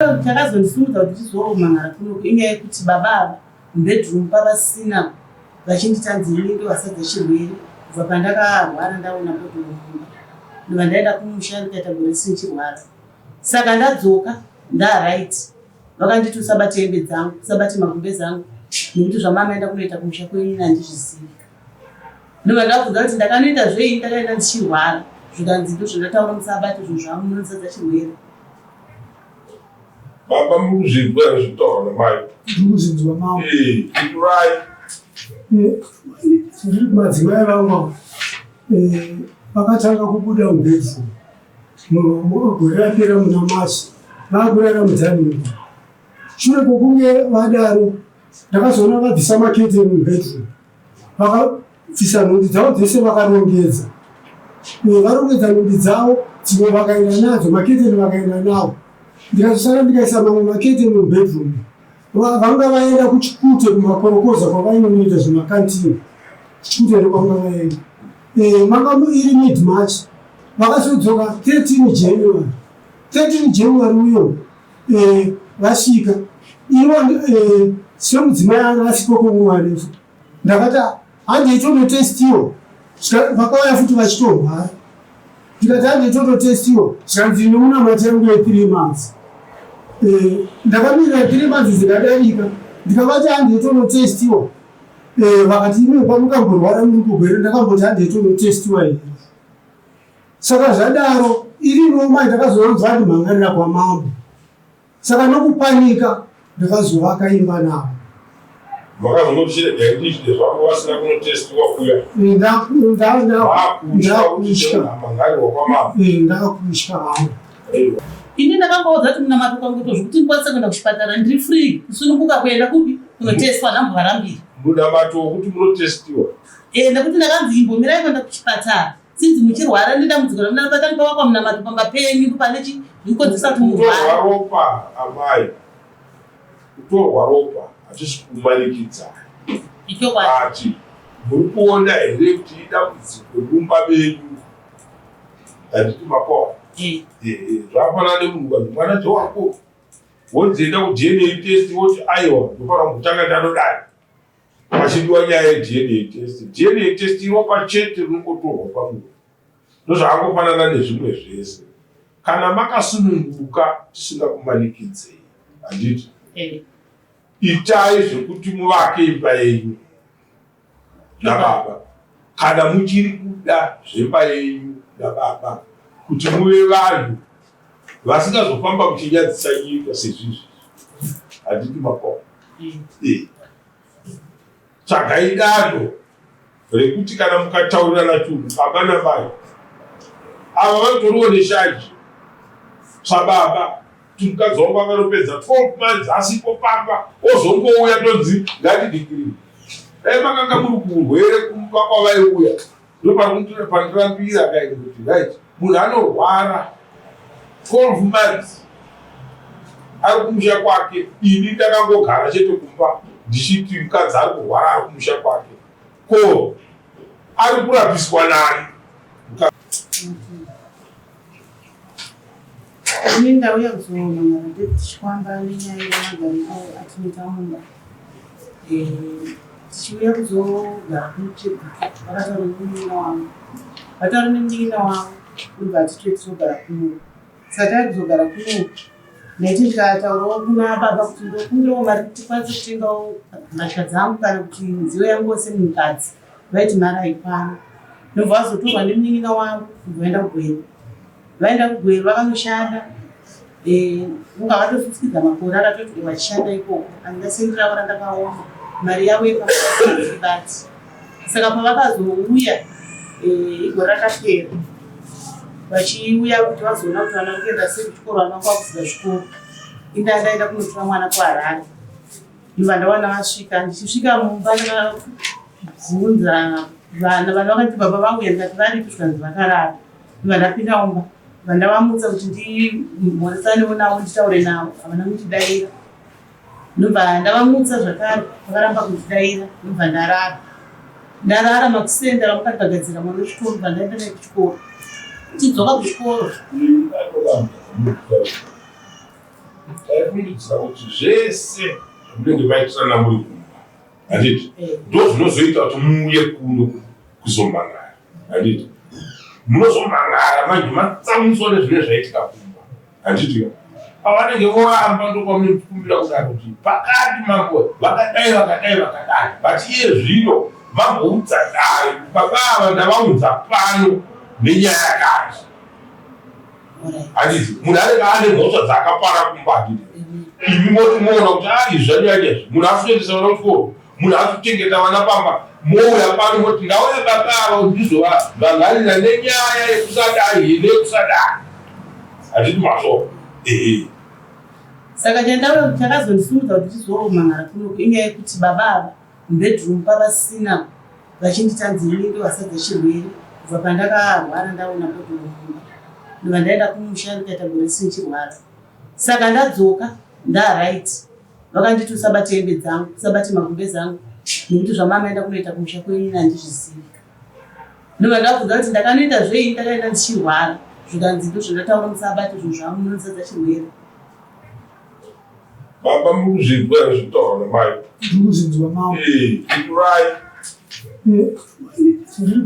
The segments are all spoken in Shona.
Chakazondisimudza kuti ndizomhan'ara kunoku inyaya yekuti baba ava mubedroom pavasina vachinditi hanzi ini ndovasadza chirwere kubva pandakarwara ndaona bhodhoro mumba. Ndobva ndaenda kumusha ndikaita gore rese ndichirwara. Saka ndadzoka ndaright vakanditi usabate hembe dzangu, usabate magumbeze angu nekuti zvamamaenda kunoita kumusha kwenyu ini handizvizivi. Ndobva ndavabvunza kuti ndakanoita zvei ndakaenda ndichirwara zvikanzi ndozvandataura musabate zvinhu zvangu munondisadza chirwere. Baba muri kuzvinzwa here zviri kutaurwa namai? Ndiri kuzvinzwa mama. Eh, pindurai. Eh, madzimai vangu eh, vakatanga kubuda mubedroom gore rapera muna March vakurara mudining shure kwokunge vadaro ndakazoona vabvisa maketeni mubedroom Vakabvisa nhumbi dzavo dzese vakarongedza. Eh, varongedza nhumbi dzavo dzimwe vakaenda nadzo, maketeni vakaenda nawo. Ndikazosara ndikaisa mamwe maketeni mubedroom. Vanga vaenda kuchikute kumakorokoza kwavainonoita zvemakantini. Kuchikute ndokwanga vaenda. Eh, manga iri mid March. Vakazodzoka 13 January. 13 January uyo eh, vasvika. Ivo eh, semudzimai anga asipo kwenguva refu. Ndakati handei tonotestiwa, vakauya futi vachitorwara. Ndikati handei tonotestiwa, zvikanzi nomunamati yangu ye3 months. Eh, ndakamirira 3 months zikadarika, ndikavati handei tonotestiwa. Eh, vakati imi pamukamborwara muri kugwere, ndakamboti handei tonotestiwa here. Saka zvadaro iri Roma ndakazonzwa ndimhangarira kwamambo. Saka nokupanika ndakazovaka imba navo. Makazongoti chiregai ndidye zvangu vasina kunotestiwa kuya. Ndakusha kwamambo. Ndakusha hangu. Ini ndakangoudza kuti munamato kwangu zvekuti ndikwanise kuenda kuchipatara ndiri free kusununguka kuenda kupi kunotestwa ndambovarambira. Munamato wokuti munotestiwa. Eh, nekuti ndakanzi imbomirai kuenda kuchipatara. Since muchirwara nedambudziko ramunabata ndipavakwa munamato pamba penyu pane chi zvikukonzeresa kuti murware. Kutorwa ropa amai, kutorwa ropa hatisi kumanikidzana. Ichokwadi. But muri kuona here kuti idambudziko mumba medu handiti makoa? Eh. Eh, zvakafanana nemunhu ukanzi mwana ndewako wonzi enda kuDNA test woti aiwa ndofanira kumbotanga ndanodai. Pachidiwa nyaya yeDNA test. DNA test iropa chete rinongotorwa pamunhu. Ndozvakangofanana nezvimwe zvese. Kana makasununguka tisingakumanikidzei, handiti? Eh. Itai zvekuti muvake imba yenyu nababa. Kana muchiri kuda zvemba yenyu nababa kuti muve vanhu vasingazofamba muchinyadzisa nyika sezvizvi. Handiti makoma? Eh. Tsvagai danho rekuti kana mukataurirana chunhu baba namai ava vanotoriwo neshanje sababa kuti mukadzi wangu akanopedza 12 months asipo pamba ozongouya tonzi ngatidikirire dai makanga muri kurwere kumba kwavaiuya ndopandirambira kaini kuti right munhu anorwara 12 months ari kumusha kwake ini ndakangogara chete kumba ndichiti mukadzi ari kurwara ari kumusha kwake ko ari kurapiswa nani Ini ndauya kuzomangana David Chikwamba nenyaya yemagariro atinoita mumba. Eh, tichiuya kuzogara kunochegutu vakataura nemunin'ina wangu. Vataura nemunin'ina wangu ndobva atitwe tizogara kuno. Saka tave kuzogara kuno ndaiti ndikataurawo kuna baba kuti ndokumbirawo mari kuti tikwanise kutengawo mbatya dzangu kana kuti midziyo yangu semunhukadzi. Vaiti mari haikwana. Ndobva vazotorwa nemunin'ina wangu ndobva vaenda kuGweru. Vaenda kuGweru vakanoshanda eh, unga vatosutsikidza makore akatoti vachishanda ikoko handina sendi ravo randakaona mari yavo yepabati saka pavakazouya eh, igore rakapera vachiuya kuti vazoona kuti vana kuenda sei kuchikoro vana kwakufuza zvikoro inda ndaenda kunotora mwana kuHarare ndobva ndawana vasvika ndichisvika mumba ndakabvunza vana vana vakati baba vauya ndikati varipi zvikanzi vakarara ndobva ndapinda mumba ndobva ndavamutsa kuti ndimhoresanewo navo nditaure navo havana kundidaira ndobva ndavamutsa zvakare vakaramba kundidaira ndobva ndarara ndarara makuseni ndakamuka ndikagadzira mwana wechikoro ndobva ndaenda naye kuchikoro tichidzoka kuchikoro. Taifungidzira kuti zvese zvamunenge maitirana muri kumba, handiti? Ndo zvinozoita kuti muuye kuno kuzomhan'ara, handiti? Munozomhan'ara manje matsamwiswa nezvinenge zvaitika kumba, handiti ka? Pavanenge voramba ndokwamunokumbira kudaro kuti pakati mambo vakadai vakadai vakadai, but iye zvino mamboudza dare kuti baba ava ndavaudza pano nenyaya yakati. Handiti munhu anenge ane mhosva dzaakapara kumba, handiti? Imi moti moona kuti a izvi zvanyanya izvi, munhu asi kuendesa vana kuchikoro, munhu asi kuchengeta vana pamba, mouya pano moti ndauya baba ava kuti ndizovamhan'arira nenyaya yekusadai neyekusadai, handiti mazvo? Ehe. Saka chakazondisumudza kuti ndizomhan'ara kunoku inyaya yekuti baba ava mubedroom pavasina vachinditi hanzi ini ndovasadza chirwere kubva pandakarwara ndaona bhodhoro mumba, ndobva ndaenda kumusha ndikaita gore rese ndichirwara. Saka ndadzoka ndaright, vakanditi usabate hembe dzangu, usabate magumbezi angu nekuti zvamamaenda kunoita kumusha kwenyu handizvizivi. Ndobva ndabvunza kuti ndakanoita zvei, ndakaenda ndichirwara, zvikanzi ndozvandataura, musabate zvinhu zvangu munondisadza chirwere. Baba, muri kuzvinzwa here zviri kutaurwa namai? Ndiri kuzvinzwa mambo. Pindurai.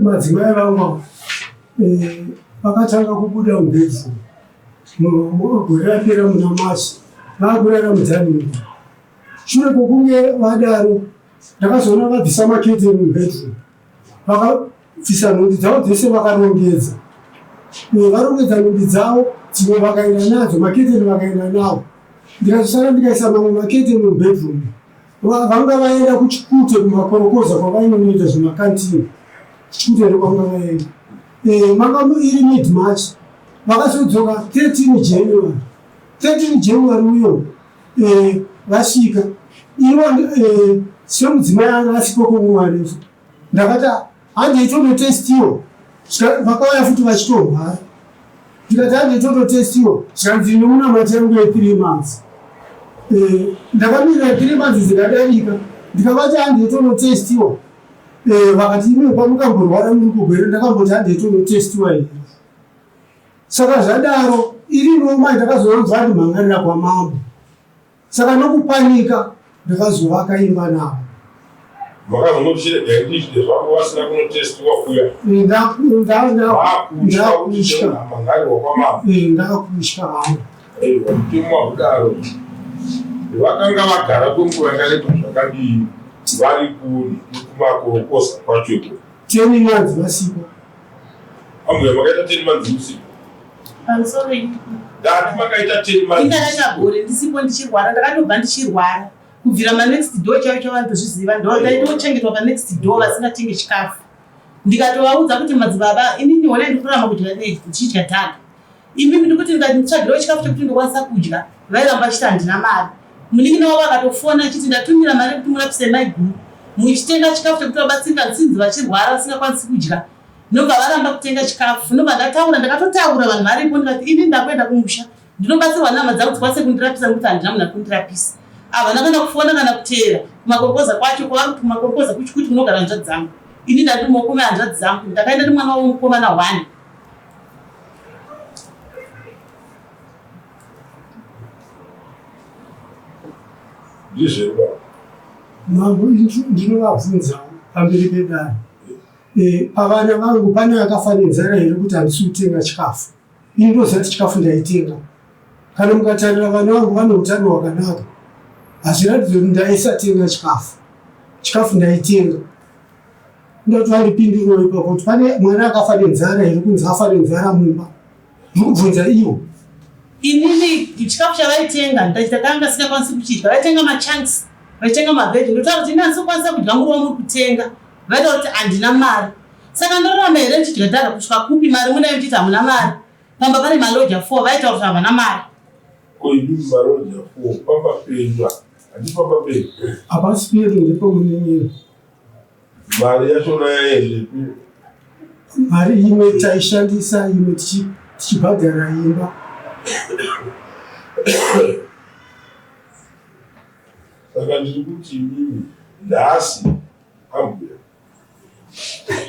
Madzimai vangu vakatanga kubuda mubedroom gore rapera muna March, vakurara mudining. Shure kwokunge vadaro, ndakazoona vabvisa maketeni mubedroom, vakabvisa nhumbi dzavo dzese vakarongedza. Varongedza nhumbi dzavo dzimwe vakaenda nadzo, maketeni vakaenda nawo. Ndikazosara ndikaisa mamwe maketeni mubedroom. Vanga vaenda kuChikute kumakorokoza kwavainonoita zvemakantini, kuChikute ndokwanga vaenda. Manga iri mid March, vakazodzoka 13 January. 13 January uyo vasvika, ivo semudzimai anga asipo kwenguva refu, ndakati handei tonotestiwa. Vakauya futi vachitorwara, ndikati handei tonotestiwa, zvikanzi nemunamati yangu ye3 months. Ndakamirira 3 months dzikadarika, ndikavati handei tonotestiwa. Vakati imi pamukamborwara muri kugwere, ndakamboti handei tonotestiwa here? Saka zvadaro, iri nomai ndakazonzwa ndimhangarira kwamambo. Saka nokupanika ndakazovaka imba navo. Makazongoti chiregai ndidye zvangu vasina kunotestiwa kuya. Vakutya kuti mhangarirwa kwamambo. Ndakutya hangu. Aiwa, mutemo wakudaro. Vakanga vagara kwenguva yakareba zvakadii vari kumakorokoza kwacho iko? 10 months vasipo. Ambuya, makaita 10 months musipo? Pamusoro. Ndati makaita 10 months. Ndakaita gore ndisipo ndichirwara, ndakatobva ndichirwara. Kubvira manext door chaivo chavanotozviziva, ndo ndaitochengetwa panext door vasingatenge chikafu. Ndikatovaudza kuti madzibaba, inini honai ndikurarama kudya ndichidya dhaga. Imimi ndikuti nditsvagirewo chikafu chekuti ndokwanisa kudya, vairamba vachiti handina mari. Munin'ina wavo akatofona achiti ndatumira mari yekuti murapise maiguru, muchitenga chikafu chekuti vabatsirika nsinzi vachirwara vasingakwanisi kudya. Ndobva varamba kutenga chikafu. Ndobva ndataura, ndakatotaura vanhu varipo, ndikati ini ndakuenda kumusha ndinobatsirwa nehama dzangu dzikwanise kundirapisa nekuti handina munhu akundirapisa. Havana kana kufona kana kuteera kumakorokoza kwacho, kwavari kuti kumakorokoza kuchikuti kunogara hanzvadzi dzangu. Ini ndati mumaoko mehanzvadzi dzangu, ndakaenda nemwana wavo mukomana 1. Ndizvo. Mambo, ndinovabvunza pamberi pedare. Pavana vangu pane akafa nenzara here kuti handisi kutenga chikafu? Ini ndoziva kuti chikafu ndaitenga. Kana mukatarira vana vangu vane utano hwakanaka, hazviratidzi kuti ndaisatenga chikafu. Chikafu ndaitenga. Ndoti vandipindurewo ipapo kuti pane mwana akafa nenzara here kunzi afa nenzara mumba? Ndiri kubvunza ivo. Inini chikafu chavaitenga ndakanga singakwanisi kuchidya. Vaitenga machunks, vaitenga mavheji. Ndotaura kuti ini handisi kukwanisa kudya muriwo muri kutenga. Vaitaura kuti handina mari. Saka ndorarama here ndichidya dhaga kusvika kupi? Mari munayo muchiti hamuna mari. Pamba pane maloja 4, vaitaura kuti havana mari. Ko imimi maroja 4 pamba penyu apa? Handi pamba penyu. Hapasi pedu, ndepemunin'ina. Mari yachona yaendepi? Mari imwe taishandisa, imwe tichibhadhara imba. Saka ndiri kuti imimi nhasi ambuya,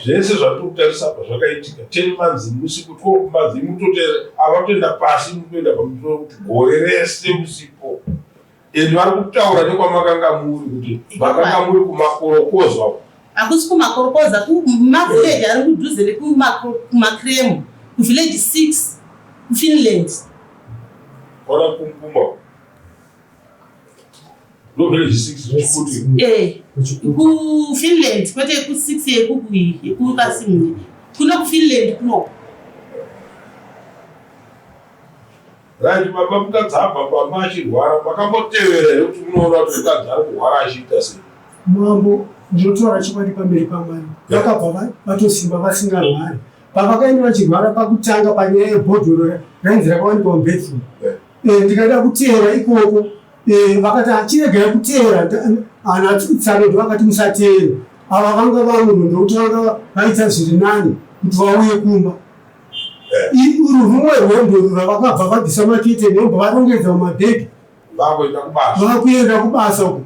zvese zvatiri kutarisa apa zvakaitika 10 months musipo, 12 months, imutote ava kutoenda pasi, mutoenda pamusoro kuti gore rese musipo. And vari kutaura nekwamakanga muri kuti makanga muri kumakorokoza. Hakusi kumakorokoza, kumavillage ari kudhuze nekumakremu, kuvillage 6 kuFinland. Kwana kumpuma. Ndo village 6 kuti. Eh, kuFinland kwete ku6 yekuKasimuni. Kuno kuFinland kuno. Right, baba mukadzi abva pamba achirwara, makambotevera here kuti munoona kuti mukadzi ari kurwara achiita sei? Mambo, ndinotaura chokwadi pamberi paMwari. Vakabva vatosimba vasingarwari. Pavakaenda vachirwara pakutanga panyaya yebhodhoro rainzi rakawanikwa mubedroom. Ndikada kuteera ikoko vakati achiregai kuteera ana tsano vakati musateere. Ava vanga vamunhu ndokuti vanga vaita zviri nani kuti vauye kumba. Urwu rumwe rwendo rwavakabva vabvisa maketeni vobva varongedza mumabhegi vakuenda kubasa uko.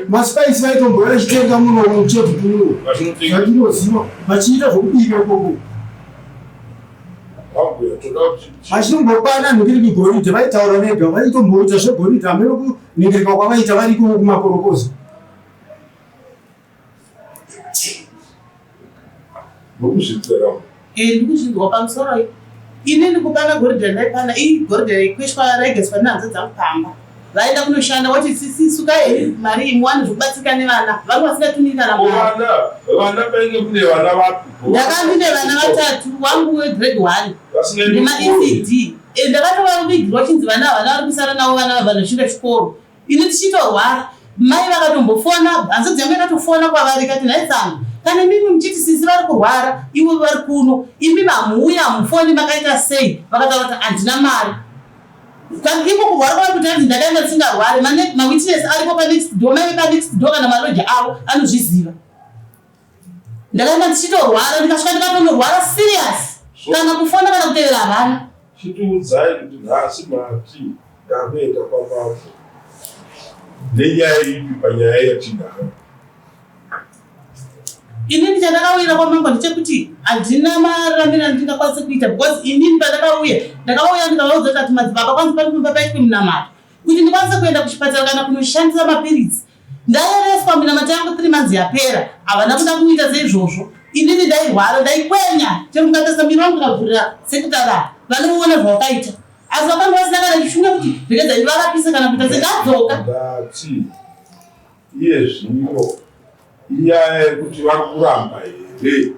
Masipaisi vaitombouya vachitenga muno muchebvu muno zvatinoziva vachiita zvokubika ikoko. Vachitombobana nhingiriki goridhe vaitaura vega vaitomboita zvegoridhe hameno kunhingirika kwavaita vari ikoko kumakorokoza. Ndikuzvinzwa pamusoro inini kupana goridhe randaipana ii goridhe raikweshwa raigaiswa nehanza dzangu pamba vaenda kunoshanda voti sisi sukai mari iyi muwane zvekubatsirika nevana vanga vasingatumiri kana mari. Vana painge kune vana vapi? Ndanga ndine vana vatatu, wangu wegrade 1 nemaECD. Ndakatovavigira chinzi vana havana vari kusara navo vana vanoshinda chikoro. Ini tichitorwara mai vakatombofona, hanzvadzi yangu yakatofona kwavari ikati nhai tsano kana imimi muchiti sisi vari kurwara ivo vari kuno imi hamuuyi hamufoni makaita sei? Vakataura kuti handina mari. Kana iko kurwara kwavari kuti hanzi ndakaenda ndisingarware, mawitness aripo panext door, mai vepanext door kana maloja avo anozviziva. Ndakaenda ndichitorwara ndikasvika ndikatonorwara serious kana kufona kana kutevera havana. Chitiudzai kuti nhasi mati ndakuenda kwamambo nenyaya ipi panyaya yatinayo? Inini chandakauyira kwamambo ndechekuti handina mararamiro andingakwanise kuita because inini pandakauya ndakauya ndikavaudza kuti madzibaba kwanzi pari kumba paitwe munamato kuti ndikwanise kuenda kuchipatara kana kunoshandisa mapiritsi. Ndaereswa minamato yangu 3 months yapera havana kuda kuita seizvozvo. Inini ndairwara ndaikwenya chero mukatarisa miri wangu ndikavhurira sekutara vanoona zvawakaita asi vakanga vasina kana chishunga kuti regedza ndivarapise kana kuita sendadzoka. Ndati iye zvino inyaya yekuti vari kuramba here?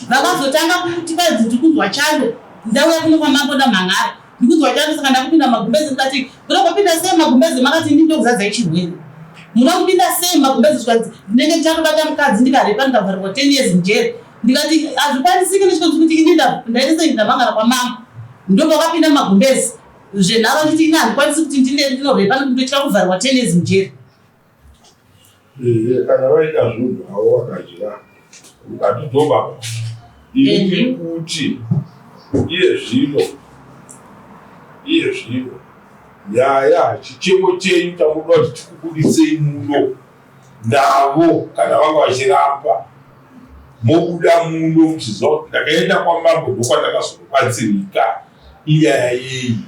Vakazotanga kuti kwanzi ndiri kunzwa chando ndauya kuno kwamambo ndamhan'ara ndikunzwa chando saka ndakupinda magumbeze ndikati kuda kupinda sei magumbeze makati ini ndokuzadzai chirwere muda kupinda sei magumbeze zvikanzi ndinenge ndichatobata mukadzi ndikarepa ndikavharirwa 10 years mujeri ndikati hazvikwanisiki nechikonzi kuti ini ndaita sei ndamhan'ara kwamambo ndopakapinda magumbeze zvenharo nditi ini handikwanisi kuti ndinorepa nekuti ndotya kuvharirwa 10 years mujeri. Ehe, kana vaida zvinhu havo vakadya ukati ndo baba ini ndiri kuti iye zvino iye zvino nyaya chichemo chenyu chamunoda kuti tikubudisei muno navo kana vanga vachiramba mobuda muno muchiziva kuti ndakaenda kwamambo ndokwandakazobatsirika inyaya yeyi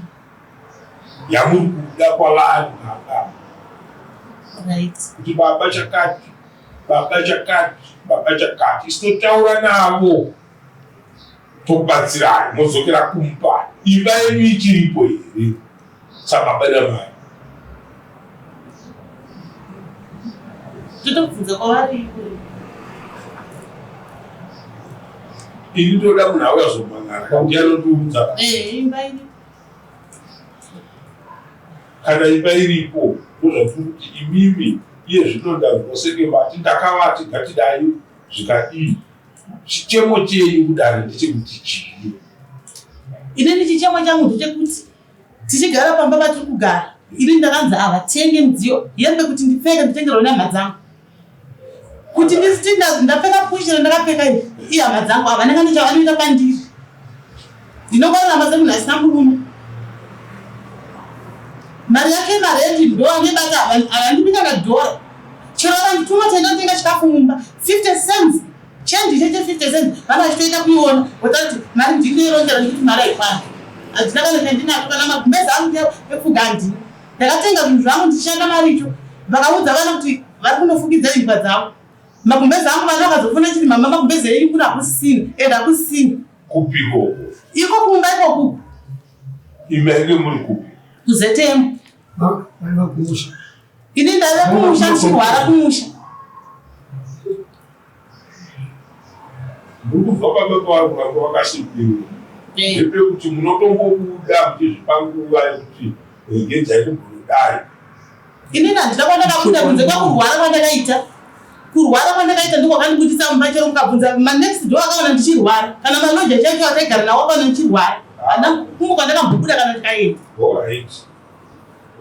yamuri kuda kwavari baba right kuti baba chakati baba chakati baba chakati isu totaura navo tokubatsirai modzokera kumba imba yenyu ichiripo here sababa namai totobvunza kwavari ini ndoda munhu auya zomangara ndiye anondiudza imba iri kana imba iripo ndozvatiri kuti imimi iye zvino ndanzwa senge mati ndakavati ngatidai zvikadii chichemo chenyu kudare ndechekuti chii inini chichemo changu ndechekuti tichigara pamba patiri kugara ini ndakanzi havatenge mudziyo hembe kuti ndipfeke nditengerwe nehama dzangu kuti ndisiti ndapfeka pushi randakapfeka iri ihama dzangu havana kana chavanoita pandiri ndinokorarama semunhu asina murume mari yake marendi ndo anebata havandipi kana dhora chero vakandituma tenda ndotenga chikafu mumba 50 cents Change chete 50 cents vana vachitoita kuiona votati mari ndinoirongera nekuti mari haikwana. Handina kana chandinacho kana magumbeze angu ekufuga handina. Ndakatenga zvinhu zvangu ndichishanda maricho. Vakaudza vana kuti vari kunofukidza imbwa dzavo. Magumbeze angu vana vakazofona chiti mama magumbeze enyu kuno hakusisina and hakusisina. Kupi ikoko? Iko kumba ikoku. Imi ainge muri kupi? KuZM. Vaiva kumusha. Ini ndaiva kumusha ndichirwara kumusha. Muri kubva pamba pavari kuramba vakasvipirwa. Ndepekuti munotongobuda muchizvipa nguva yekuti regedzai kumbonodai. Inini handina kwandakabuda kunze kwakurwara kwandakaita. Kurwara kwandakaita ndiko kwakandibudisa mumba chero mukabvunza manext door akaona ndichirwara. Kana maloja chaicho ataigara nawo akaona ndichirwara. Handina kumwe kwandakambobuda kana ndikaenda. Alright.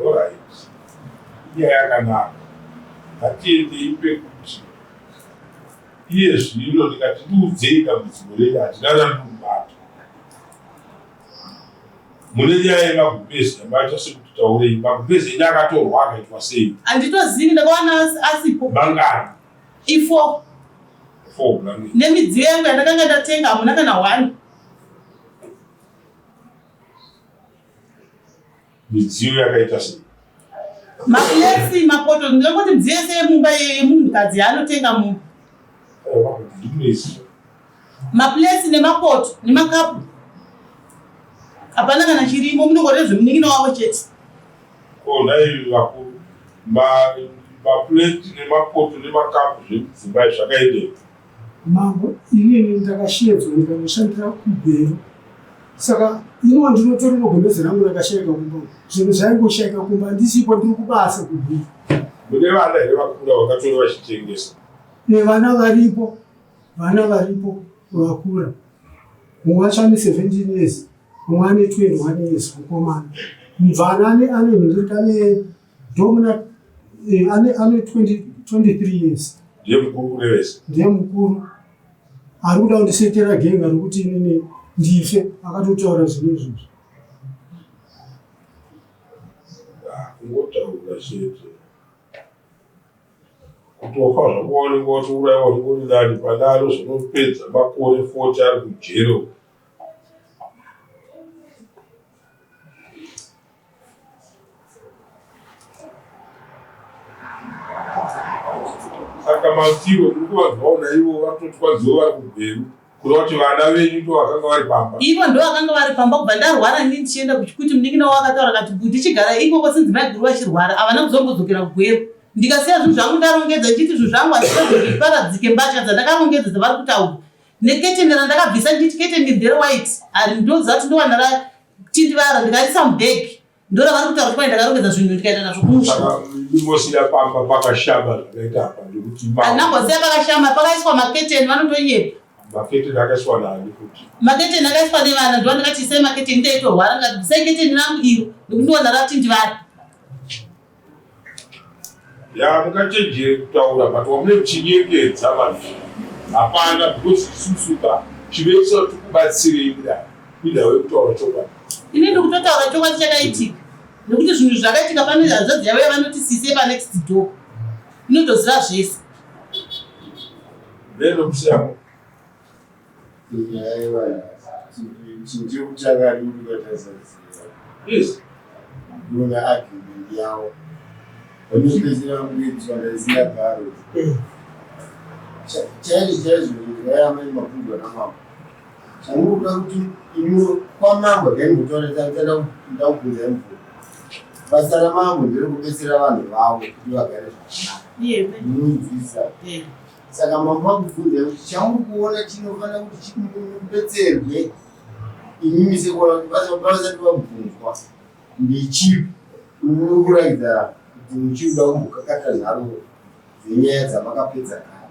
Alright. Inyaya yakanaka. Ngatiendei pekuti iye zvino ndikati ndiudzei dambudziko renyu handina randinobata. Mune nyaya yemagumbezi yamaita sekuti taurei. Magumbezi enyu akatorwa akaitwa sei? Handitozivi ndakawana asipo. Mangani? I4. 4 blanket. Nemidziyo yangu yandakanga ndatenga hamuna kana one. Midziyo yakaita sei? Maplesi, mapoto, ndinongoti midziyo yese yemumba yemunhukadzi yaanotenga mumba. Maplesi nemapoto nemakapu hapana kana chirimo, munongori zvemunin'ina wavo chete. Ko nhai vakuru, mapleti nemapoto nemakapu zvemudzimba zvakaendepi? Mambo, inini ndakashedzwa ndikanoshandira kuGweru saka ini wandinotori negombezi rangu rakashaika kumba uku. Zvinhu zvaingoshaika kumba ndisipo ndiri kubasa kuGweru. Mune vana here vakura vakatora vachitengesa? E, vana varipo, vana varipo vakura. Mumwe wacho ane 17 years, mumwe ane 21 years mukomana. Mvana ane ane nhingirika ane ndomuna eh, ane ane 20 23 years. Ndiye mukuru kune vese. Ndiye mukuru. Ari kuda kundisetera genga rokuti inini ndife akatotaura zvinhu izvozvo. Ah, kungotaura chete. Kutofa zvako wanenge watouraiwa unenge uri nani pane anozonopedza makore 40 ari kujere uko. Saka mafiro muri kuvanzwawo naivo vatotwadziwa vari kuGweru kureva kuti vana venyu ndo vakanga vari pamba. Ivo ndo vakanga vari pamba kubva ndarwara ini ndichienda kuchikuti munin'ina wavo akataura akati bhudhi chigara ikoko sinzi maiguru vachirwara havana kuzombodzokera kuGweru. Ndikasiya zvinhu zvangu ndarongedza ndichiti zvinhu zvangu hazvina zviparadzike mbatya dzandakarongedza dzavari kutaura neketeni randakabvisa ndichiti keteni iri ndere white hari ndoziva kuti ndowana ratindivara ndikaisa mubag ndoravari kutaura kuti kwai ndakarongedza zvinhu ndikaenda nazvo kumusha. Saka mosiya pamba pakashama zvakaita apa ndekuti Handinambosiya pakashama pakaiswa maketeni vanotonyepa. Maketeni akaiswa nani futi? Maketeni akaiswa nevana ndivo ndakati isai maketeni ndaitorwara ndikati bvisai keteni rangu iro nekuti ndowana ratindivara. Ya mukachenjere kutaura but wamune muchinyengedza manje hapana because isusu ka chinoisa kuti tikubatsirei kudai inhau yekutaura chokwadi. Ini ndikutotaura chokwadi chakaitika nekuti zvinhu zvakaitika pane hanzvadzi yavo yavanoti sisi yepanext door inotoziva zvese. Neno musiyamo. Nyaya yevana chinhu chekutanga ndikubatazazira. Yes. Ndinoona argument yavo. Vanopedzisira vakuitiswa ndaisingagaro. Chaizvo chaizvo nyaya yamai mabvunzwa namambo. Chamunoda kuti imi kwamambo ndaimbotaura ndakubvunzai mubvunzo. Basa ramambo nderekubetsera vanhu vavo kuti vagare zvakanaka. Munonzwisa. Saka mambo vakubvunzai kuti chamuri kuona chinofanira kuti chimubetserwe imimi sekuona kuti vasati vabvunzwa ndechipi muri kuratidza kuti muchiri kuda kumbokakata nharo dzenyaya dzamakapedza kare.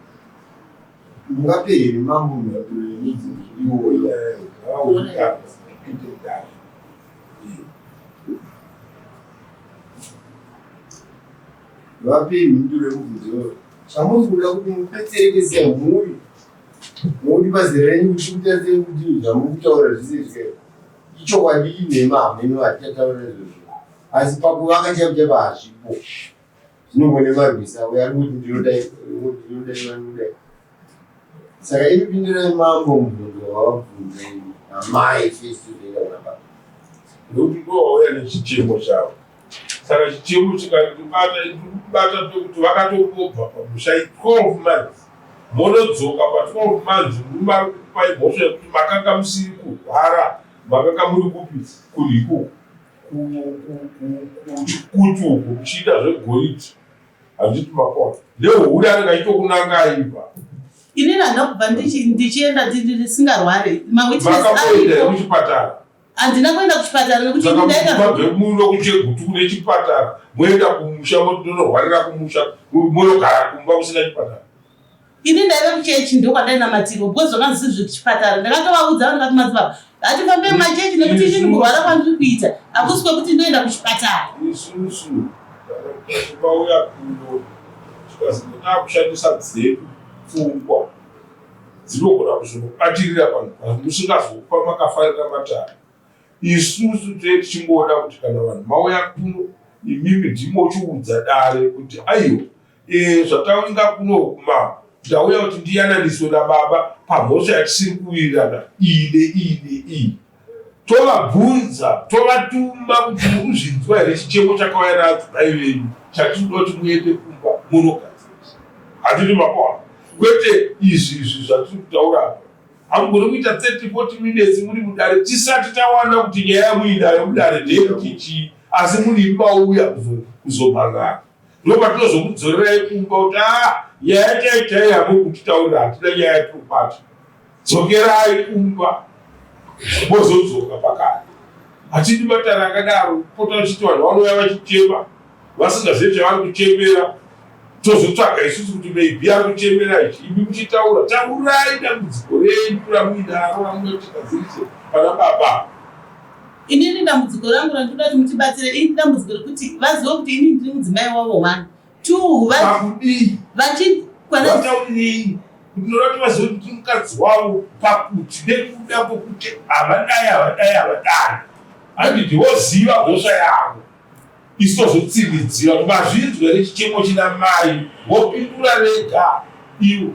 Mungape here mambo mhinduro yemibvunzo iyoyo? Vapei mhinduro yemubvunzo iyoyo. Chamuri kuda kuti mubetsereke semhuri nokuti pazera renyu kuti mutarise kuti zvamuri kutaura zvese izvi ichokwadi inhema hameno hatichataura izvozvo asi pakuvaka chaipo chaipo hazvipo zvinongone marwisa uyo ari kuti ndinodai ndinodai vanodai saka imi pindirai mambo mubvunzo wavabvunza imi namai first tozoenda kuna baba nekuti ndowauya nechichemo chavo saka Kana chichemo chikandibata, ndikubata pekuti vakatongobva pamusha 12 months, monodzoka pa 12 months, murume ari kukupai mhosva yekuti makanga musiri kurwara, makanga muri kupi? Kunhiko kuchikutu uko muchiita zvegoridhe, handiti makona nehure anenge achitokunangai pa. Inini handina kubva ndichienda ndisingarware. Mawitness Makamboenda ariko. Kuchipatara? Handina kuenda kuchipatara nekuti ini ndaenda. Mabve muno kuChegutu kune chipatara, moenda kumusha, motonorwarira kumusha, monogara kumba kusina chipatara. Ini ndaive kuchechi, ndokwandainamatirwa, because zvanga zvisiri zvekuchipatara. Ndakatovaudza, ndikati, "Madzibaba, hatifambe mumachechi nekuti inini kurwara kwandiri kuita hakusi kwekuti ndoenda kuchipatara." Isusu kana mauya kuno, tikazi takushandisa dzedu pfungwa, dzinogona kuzonobatirira vanhu musingazopa makafarira matare. Isusu tee tichingoda kuti kana vanhu mauya kuno, imimi ndimochiudza dare kuti, "Aiwa, zvatainga kuno kumambo, ndauya kuti ndiyananiswe nababa pamhosva yatisiri kuwirirana iyi neiyi neiyi." Tovabvunza, tovatuma kuti, "Mukuzvinzwa here chichemo chakauya naadzimai venyu chatinoda kuti muende kumba munogadzirisa?" Hatiti makoa? Kwete izvi zvatiri kutaura apa. Hamugoni kuita 30 40 minutes muri mudare tisati tawana kuti nyaya yamuinayo mudare ndeyekuti chii, asi muri mauya kuzomhan'ara. Ndo patinozokudzorerai kumba kuti, "A, nyaya chaichai yamuri kutitaurira, hatina nyaya yatirikubata, dzokerai kumba mozodzoka pakare." Hatidi matare akadaro, pota uchiti vanhu vanouya vachichema vasingazivi chavari kuchemera, tozotsvaga isusu kuti maybe ari kuchemera ichi, imi muchitaura. Taurai dambudziko renyu ramuinaro ramunotigadzirise pana baba. Inini dambudziko rangu randinoda kuti mutibatsire, ini dambudziko rekuti vazive kuti inini ndiri mudzimai wavo, one, two, Pakudii? Vachikwana. Vataurirei kuti noda kuti vazive kuti mukadzi wavo pakuti nekuda kwekuti havadai, havadai, havadai, handiti? Voziva mhosva yavo, isu tozotsividzira kuti mazvinzwa here chichemo china mai, vopindura vega ivo.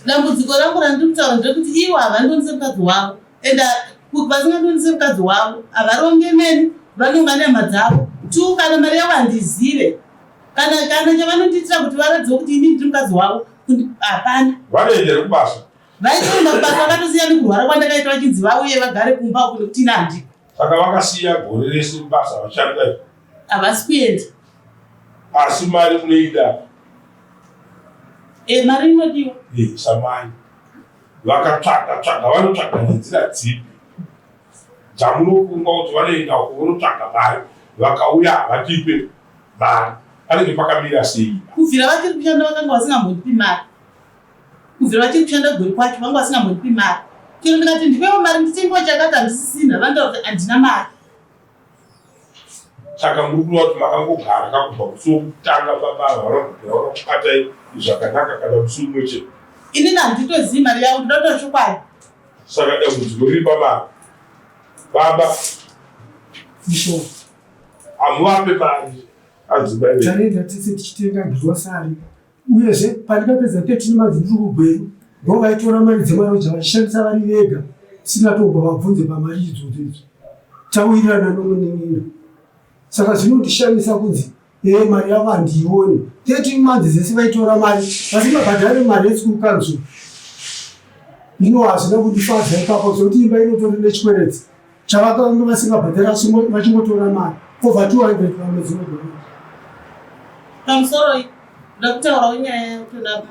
Dambudziko rangu randiri kutaura nderekuti ivo havandonise mukadzi wavo, and vasingandonise mukadzi wavo havaronge neni, vanonga nehama dzavo. Two, kana mari yavo handizive, kana chavanondiitira kuti varatidze kuti inini ndiri mukadzi wavo hapana. Vanoenda here kubasa? Vaitoenda kubasa, vakatosiya nekurwara kwandakaita, vachinzi vauye vagare kumba uku nekuti ini handiko. Saka vakasiya gore rese basa vachanda? Havasi kuenda. Asi mari munoida? E, mari inodiwa. Samai vakatsvaga tsvaga, vanotsvaga nenzira dzipi dzamunofunga kuti vanoenda uko vonotsvaga mari, vakauya havatipe mari, panenge pakamira sei? Kubvira vachiri kushanda vakanga vasingambondipi mari. Kubvira vachiri kushanda Gweru kwacho vanga vasingambondipi mari. Chero ndikati ndipewo mari nditengewo chakati, handisisina, vanotaura kuti handina mari. Saka muri kureva kuti makangogara kakubva musi wokutanga baba ava vanobvira vakakubatai zvakanaka kana musi umwe chete? Inini handitozivi mari yavo, ndoda kutaura chokwadi. Saka dambudziko riri pamari, baba? Isho. Hamuvape mari adzimai venyu? Taenda tese tichitenga girosari, uyezve pandikapedza 13 months ndiri kuGweru, ndo vaitora mari dzemaroja vachishandisa vari vega, tisina vabvunze pamari idzodzo idzo. Tawirirana nomunin'ina, saka zvinondishamisa kunzi ee, mari yavo handiioni. 13 months dzese vaitora mari vasingabhadhari mari yeschool council. Ino hazvina kundifadza ipapo, zvokuti imba inotori nechikwereti chavakanga vasingabhadhari, vachingotora mari over 200 pamwedzi wega wega. Pamusoro ndoda kutaurawo nyaya yekutoda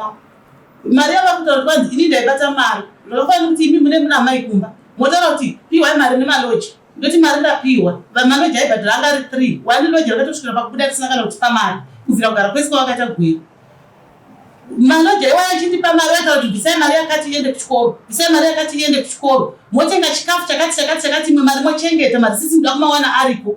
mari yava kutaura kuti kwanzi ini ndaibata mari. Zvakafanira kuti imi mune muna mai kumba motaura kuti piwai mari nemaloji, ndoti mari ndapiwa. Vamaloji aibhadhara anga ari three, one loji rakatosvikira pakubuda risina kana kutipa mari kubvira kugara kwese kwavakaita Gweru. Maloji aiwaya achindipa mari, vaitaura kuti bvisai mari yakati iende kuchikoro, bvisai mari yakati iende kuchikoro, motenga chikafu chakati chakati chakati, imwe mari mochengeta, marisisi ndoda kumawana ariko.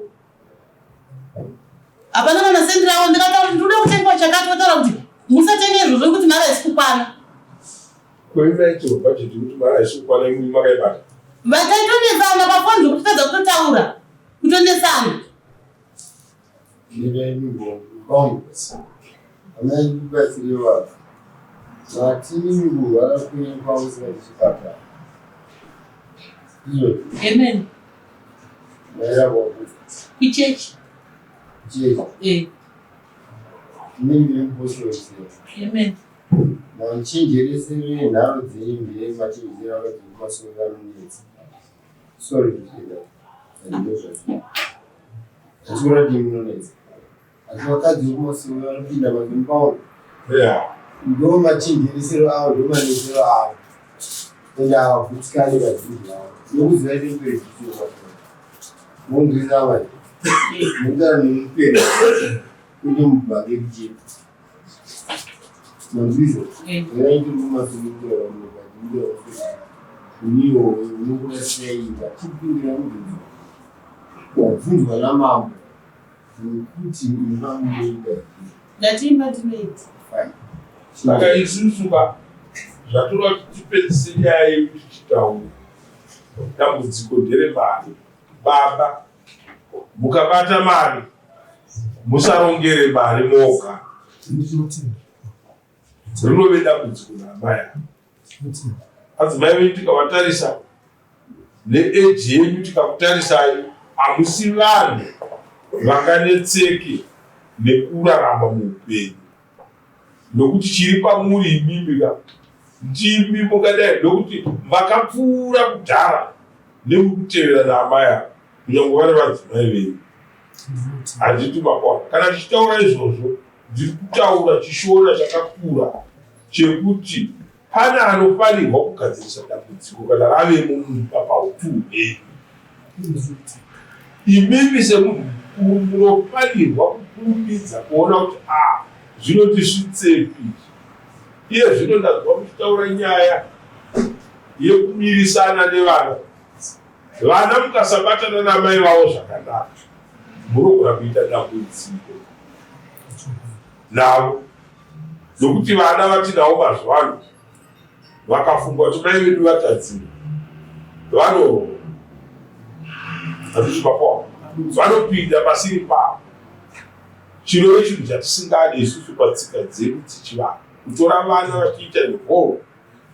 Hapana kana sendi ravo. Ndikataura kuti ndinoda kutengawo chakati, votaura kuti musatenge izvozvo nekuti mari haisi kukwana. Koivaitirwa bhajeti kuti mari haisi kukwana, imwe makaibata? Vakatonesana pafoni zvokutotadza kutotaura, kutonesana. Amai, kubatsire vanhu matini kurwara kwenyu kwausina kuchipatara iyo? Amen. Mairamba kuti Kuchechi. Chii? Eh. Inini ndiri mupostori. Amen. Machenjeresero enharo dzenyu ndeemachenjerero akadzi kumasoro anonetsa. Sorry to say that. Handinozvaziva. Handikuona kuti munonetsa. Asi vakadzi vekumasoro vanopinda mazimupaona. Yeah. Ndo machenjeresero avo, ndo manetsero avo. Ende havagutsikani vazhinji vavo. Nokuziva chekuperedziso Monzwisa manje. Mukutaura nemupere. Kuti mubhake kuchete. Manzwisa? Yaiti mumasoro mubhake. Uniwo unokuda sei vachipindira mubvunzo. Wabvunzwa namambo nekuti imba munoida here? Ndati imba ndinoita. Fine. Saka isusu ka zvatoreva kuti tipedzise nyaya yekuti titaure dambudziko nderemari. Baba mukabata mari musarongere mari moga, Ndinotenda. rinove dambudziko naamai ava. Ndinotenda. Adzimai venyu tikavatarisa neeji yenyu tikakutarisai, hamusi vanhu vanganetseke nekurarama muupenyu, nokuti chiri pamuri imimi ka ndimi mukadai, nokuti makapfuura kudhara nemukutevera naamai ava, kunyange vari vadzimai venyu. Ndinotenda. Handiti makona kana tichitaura izvozvo, ndiri kutaura chishona chakakura chekuti pane anofanirwa kugadzirisa dambudziko kana ravemo mumba pautu hwenyu. Ndinotenda. Imimi semunhu mukuru munofanirwa kukurumidza kuona kuti a zvinotisvitsepi. Iye zvino ndanzwa muchitaura nyaya yekumirisana nevana. Vana mukasabatana namai vavo zvakanaka, munogona kuita dambudziko navo, nokuti vana vatinavo mazuva ano vakafunga kuti mai vedu vatadzira, vanorohwa. Handiti mapawa vanopinda pasiri pavo, chinove chinhu chatisingade isusu patsika dzedu dzichivanhu, kutora vana vachiita involve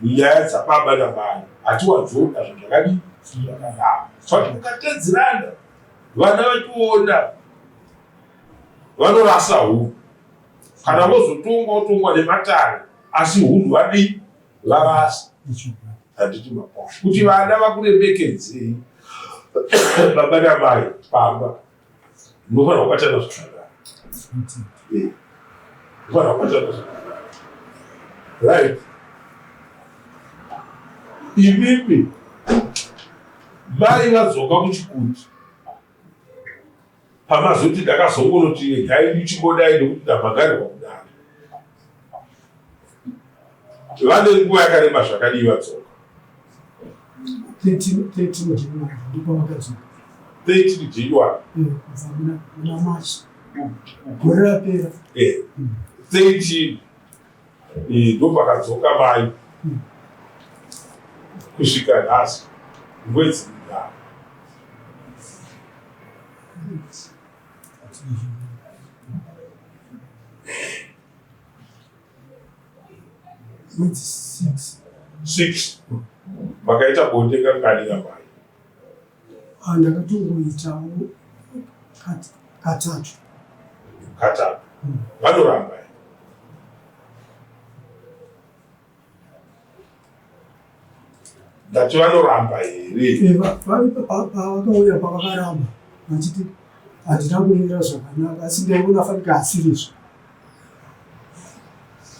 munyaya dzababa namai. Hatiwadzoda zvinhu zvakadii zvakadaro, but mukatadzirana vana vachiona vanorasa hunhu, kana vozotongwa votongwa nematare, asi hunhu vadii varasa. Handiti mapawa kuti vana vakuremekedzei baba namai pamba, munofanira kubatana zvakanaka. Ndinotenda. Munofanira kubatana zvakanaka, right? Imimi mai vadzoka kuchikuti pamazoti ndakazongonoti regai ndichingodai nekuti ndamhangarirwa kudaro, vane nguva yakareba zvakadii vadzoka? 13 13 January ndipo vakadzoka. 13 January. Kubva muna March gore rapera. 13 ndopakadzoka mai kusvika nhasi mwedzi mingani? Mwedzi 6. 6. Makaita bonde kangani namai? Ah, ndakatongoitawo katatu. Katatu. Vanoramba here? Ndati vanoramba here? Pavakauya pavakaramba vachiti handina kumira zvakanaka, asi ndaiona fanika asirizvo,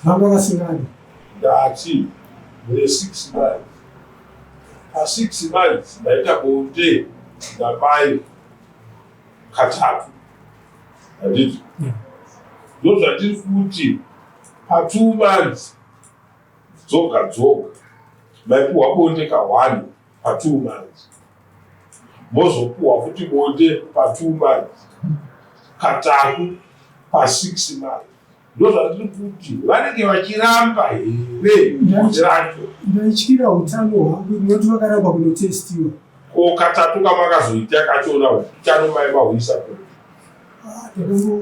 vanga vasingadi. Ndati mune 6 months, pa6 months ndaita bonde namai katatu, handiti? Ndozvatiri kuti pa2 months dzoga dzoga maipuhwa bonde ka1 pa2 months, mozopuhwa futi bonde pa2 months katatu pa6 months. Ndozvatiri kuti vanenge vachiramba here bonde racho? Ndaityira utano hwangu nekuti vakaramba kunotestiwa. Ko katatu kamakazoita kachona utano mai mahuisa kupi? Ah,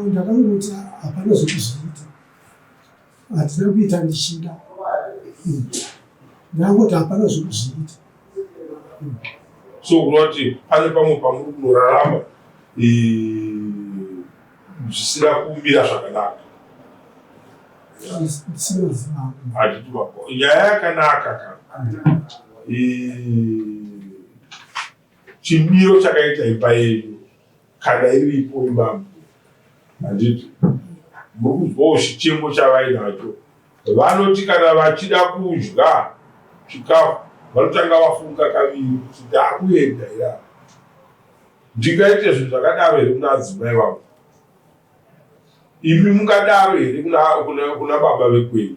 ndakangoti hapana zvekuzviita, handina kuita ndichida. Ndakangoti hapana zvekuzviita. So kureva kuti pane pamwe pamuri kunorarama zvisina kumira zvakanaka. Handiti nyaya yakanaka ka chimiro chakaita imba yenyu kana iripo imba handiti muri kunzwawo chichemo chavainacho vanoti kana vachida kudya chikafu vanotanga vafunga kaviri kuti ndakuenda here apa ndingaite zvinhu zvakadaro here kuna adzimai vangu imi mungadaro here kuna baba vekwenyu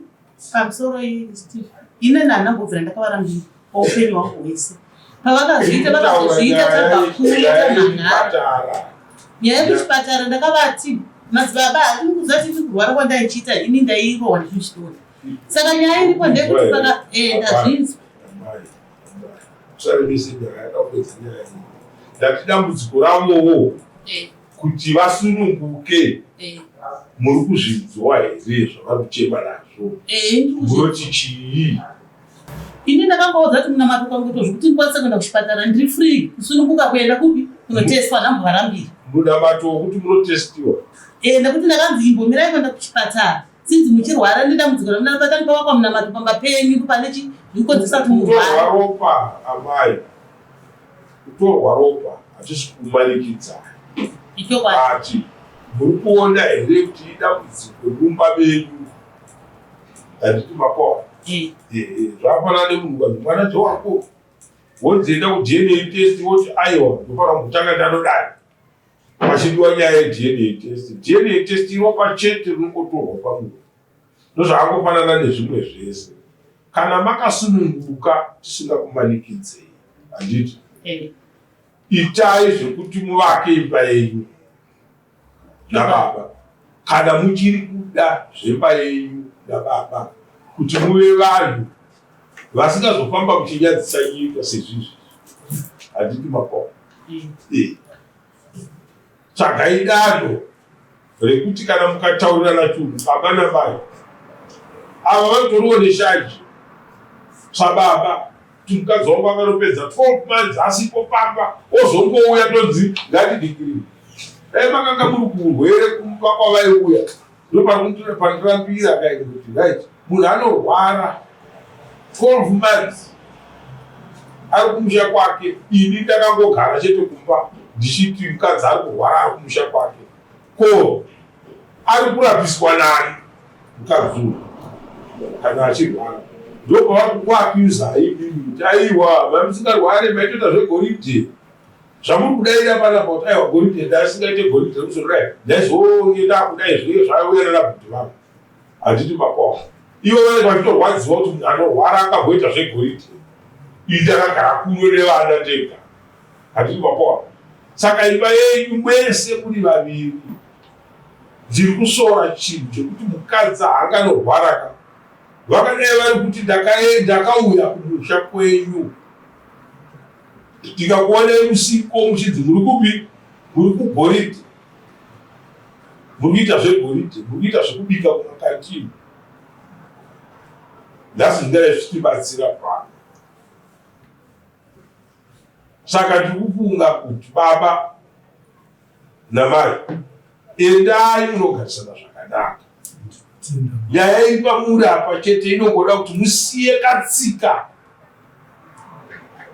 pamusoro steve ine nhanambobvira ndakavarambira paupenyu hwangu hwese pavakazviita vakazozviita tabva kure tanhanhara nyaya yekuchipatara ndakavati madzibaba hatinikuziva titi kurwara kwandaichiita ini ndairohwa ndichichitora saka nyaya iripo ndeyekuti paka eh, ndazvinzwa ndati dambudziko ravowo eh. kuti vasununguke eh. muri kuzvinzwa here zvavari kuchema nazvo munoti chii Ini ndakangoudza kuti munamato ukangoitwa zvekuti ndikwanise kuenda kuchipatara ndiri free kusununguka kuenda kupi kunotestwa ndambovarambira. Munamato wekuti munotestiwa? Eh, nekuti ndakanzi imbomirai kuenda kuchipatara sinzi muchirwara nedambudziko ramunabata ndipavakwa munamato pamba penyu pane chi zvikukonzeresa kuti murware. Kutorwa ropa amai, kutorwa ropa hatisi kumanikidzai. Ichokwadi. Ati muri kuona here kuti idambudziko mumba menyu handiti mapoa eh. Eh, eh, zvafanana nemunhu ukanzi mwana ndewako wonzi enda kuDNA test woti aiwa ndofanira kutanga ndanodai pachidiwa nyaya yeDNA test. DNA test iropa chete rinongotorwa pamunhu ndozvakangofanana nezvimwe zvese kana makasununguka tisingakumanikidzei handiti itai zvekuti muvake imba yenyu nababa kana muchiri kuda zvemba yenyu nababa kuti muve vanhu vasingazofamba muchinyadzisa nyika sezvizvi handiti makoma mm. eh. Tsvagai danho rekuti kana mukataurirana chunhu baba namai ava vanotoriwo neshanje sababa kuti mukadzi wangu akanopedza 12 months asipo pamba ozongouya tonzi ngatidikirire dai makanga muri kurwere kumba kwavaiuya ndopandirambira kaini kuti right munhu anorwara 12 months ari kumusha kwake ini ndakangogara chete kumba ndichiti mukadzi ari kurwara ari kumusha kwake ko ari kurapiswa nani mukadzi uyu kana achirwara ndopavari kukuakuzai imimi kuti aiwa mamusingarware maitoita zvegoridhe zvamuri kudaira panapa kuti aiwa goridhe ndasingaite goridhe remusoro dai ndaizonge ndakudai zvinenge zvauya nana bhudhi vangu handiti mapoa ivo vanenge vachitorwadziwa kuti munhu anorwara angamboita zvegoridhe ini ndakagara kuno nevana ndega handiti mapoa saka imba yenyu mese muri vaviri ndiri kusora chinhu chekuti mukadzi haanganorwaraka vakadai vari kuti ndakauya kumusha kwenyu Tikakuonai musiko muchinzi muri kupi? Muri kugoridhe. Muri kuita zvegoridhe, muri kuita zvekubika kumakantini. Nhasi zvingadai zvichitibatsira pano. Saka ndiri kufunga kuti baba namai endai munogarisana zvakanaka. Nyaya iri pamuri apa chete inongoda kuti musiye katsika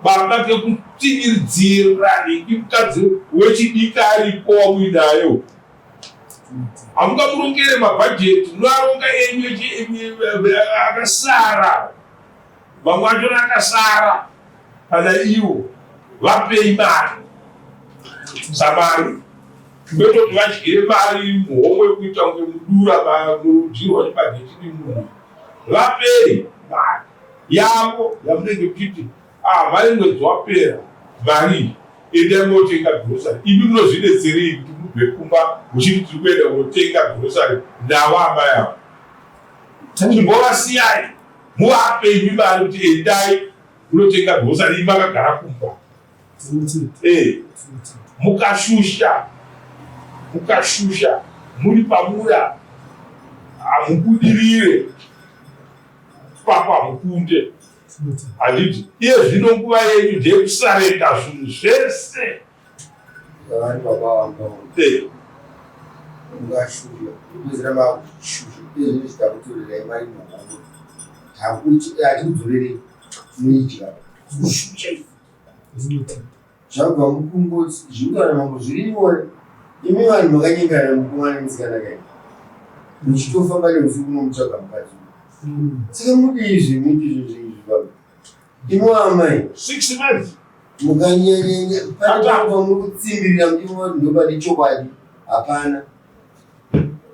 baba kekutsvinyiridzira nhingi mukadzi wechidiki aripo wamuinayo hamungamurongere mabhajeti munoaronga enyu akasara vamwe vachona akasara kana ivo vapei mari samari kwete kuti vadyire mari muhomwe kuita kunge mudura mudyirwa chibage chiri munhu vapei mari yavo yamunenge muchiti ah mari mwedzi wapera mari endai munotenga grocery imi munozvidetserei kuti mubve kumba muchiti tiri kuenda kunotenga grocery navo amai avo chimbovasiyai muvape imi mari kuti endai munotenga grocery imi makagara kumba Eh, mukashusha mukashusha muri pamura hamubudirire papa hamukunde handiti iye zvino nguva yenyu ndeyekusarenda zvinhu zvese. Vari baba vangu. Eh. Mukashusha kupedzera makushusha izvi zvitakutorerai mari muhomwe hatikudzorerei muidya. Kushusha izvi. Zvabva mukungoti zviri mambo zviri nyore. Imi vanhu makanyengana mukomana nemusikana kai muchitofamba neusiku munomutsvaga mukadzi uyu. Saka mudii zvemuti izvo zvenyu zvifamba imi amai 6 months mukanyanyanya pane pamuri kutsimbirira muchifunga kuti ndopane chokwadi hapana.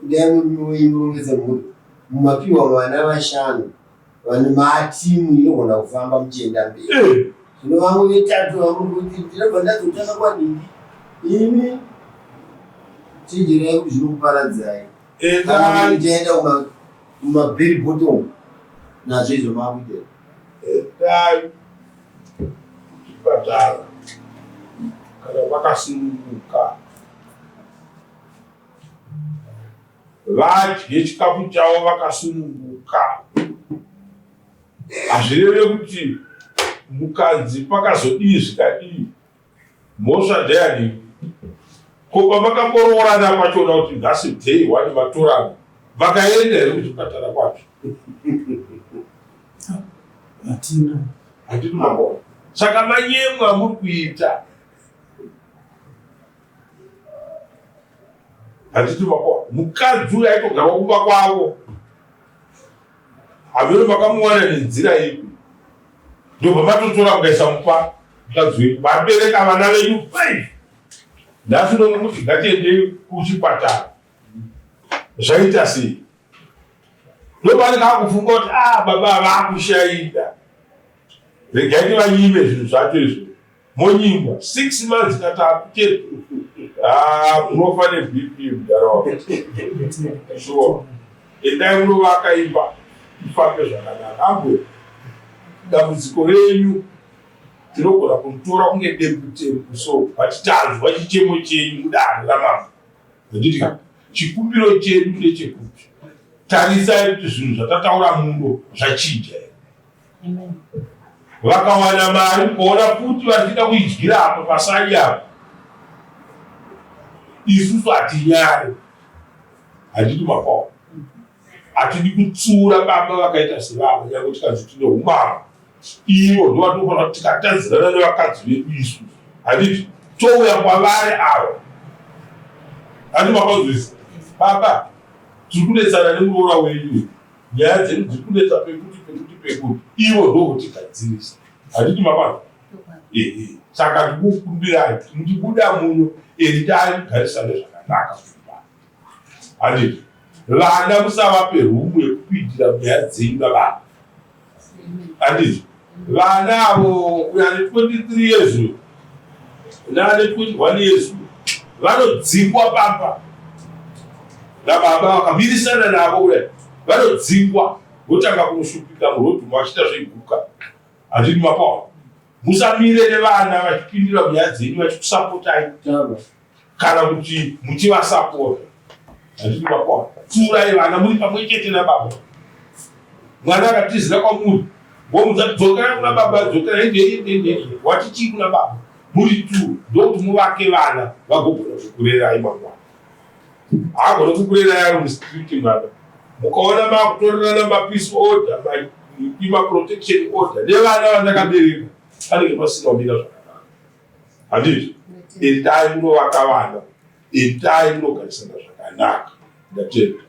Kudai murongedza mhuri mumapiwa vana vashanu vane matimu inogona kufamba muchienda mberi. Zvino vamwe vetatu vamuri kuti ndinobva ndazotanga kwanhingi imi chenjerai kuti zvinokuparadzai. Kana muchienda kumabheri bottom nazvo izvo makuita. Endai kuchipatara kana vakasununguka vadye chikafu chavo vakasununguka. Hazvireve kuti mukanzi pakazodii zvikadii, mhosva ndeyani? Ko pamakamboroorana pachona kuti nhasi day one matorana, vakaenda here kuchipatara kwacho? Hatina. Handiti makona. Saka manyemwe amuri kuita handiti makona. Mukadzi uyu aitogarwa kumba kwavo. Hameno makamuwana nenzira ipi. Ndobva matotora mukaisa mupa mukadzi wenyu. Vabereka vana venyu 5. Nhasi ndomuti ngatiendei kuchipatara. Zvaita sei? Ndopaanenge akufunga kuti ah baba vakushaida. Regai tivanyime zvinhu zvacho izvo. Monyimwa 6 months katatu chete. Ah munofa neBP mudhara wako. Sure. Endai munovaka imba ifambe zvakanaka. Ambwe dambudziko renyu tinogona kuritora kunge dembutembu so but tanzwa chichemo chenyu mudare ramambo. Handiti ka? Chikumbiro chedu ndechekuti tarisai kuti zvinhu zvatataura muno zvachinja here. Vakawana mari mukaona futi vachida kuidyira apa pasai apa. Isusu hatinyare. Handiti makaona. Hatidi kutsiura baba vakaita sevava nyange tikanzi tine umambo. Ivo ndovatofanira kuti tikatadzirana nevakadzi vedu isu. Handiti touya kwavari ava. Handiti makanzwisa? Baba, tiri kunetsana nemuroora wenyu. Nyaya dzedu dziri kunetsa pekuti pekuti pekuti. Ivo ndovotigadzirisa. Handiti makanzwa? Ehe. Saka ndikukumbirai kuti muchibuda muno endai mugarisane zvakanaka kumba. Handiti? Vana musavape room yekupindira munyaya dzenyu nababa. Handiti? Vana avo uyo ane 23 years uyo neane 21 years uyo vanodzingwa pamba nababa vakamirisana navo kudai vanodzingwa votanga kunoshupika murodhi vachiita zveguka. Handiti mapaona? Musamire nevana vachipindira munyaya dzenyu vachikusapotai kana kuti muchivasapota. Handiti mapaona? Pfuurai vana muri pamwe chete nababa. Mwana akatizira kwamuri womudza dzokera kuna baba, dzokera ende wati chii kuna baba muri tu ndokuti muvake vana vagogona kukurerai mangwana. Haagone kukurerai ari mustreet mwana. Mukaona makutorerana mapeace order, maprotection order nevana vandakabereka panenge pasina kumira zvakanaka. Handiti? Endai munovaka vana, endai munogarisana zvakanaka. Ndatenda.